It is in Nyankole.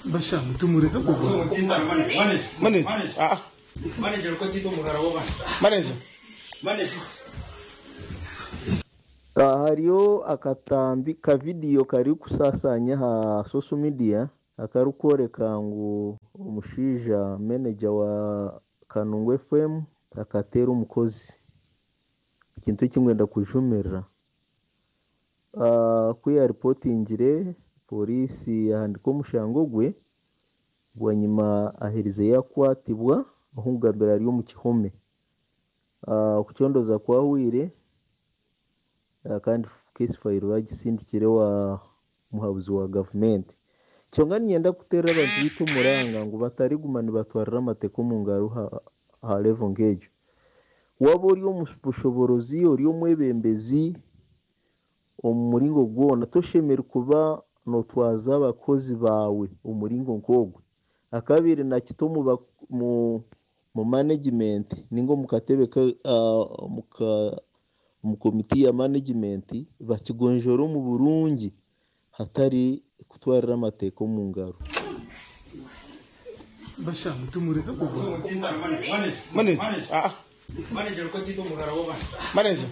Basha mutumureke kugwa. Manager. Ah. Manager. Hariyo akatambi ka vidiyo karikusaasanya aha social media akarikworeka ngu omushaija manager wa Kanungu FM akateera omukozi. Ekintu eki nkwenda kujumirira. Ku yaaripotingire, pooriisi yahandiika omushango gwe, bwanyima aherize yaakwatibwa ahu nkugambira ari omu kihome. Okucondooza kwahweire kandi case file baagisindikire owa muhabuzi wa gavumenti. Kyonka niinyenda kuteerera abantu baitu omuranga ngu batariguma nibatwarira amateeka omu ngaro aha level nk'egyo. Waaba ori omu bushoboorozi, ori omwebembezi omu muringo gwona, toshemereire kuba nootwaza abakozi baawe omu muringo nk'ogwo. Akabaire nakita omu management ninga omu katebe omu komiti ya management bakigonjoore omu burungi hatari kutwarira amateeka omu ngaro. Basha mutumureke kugwa. Manager. Ah. Manager.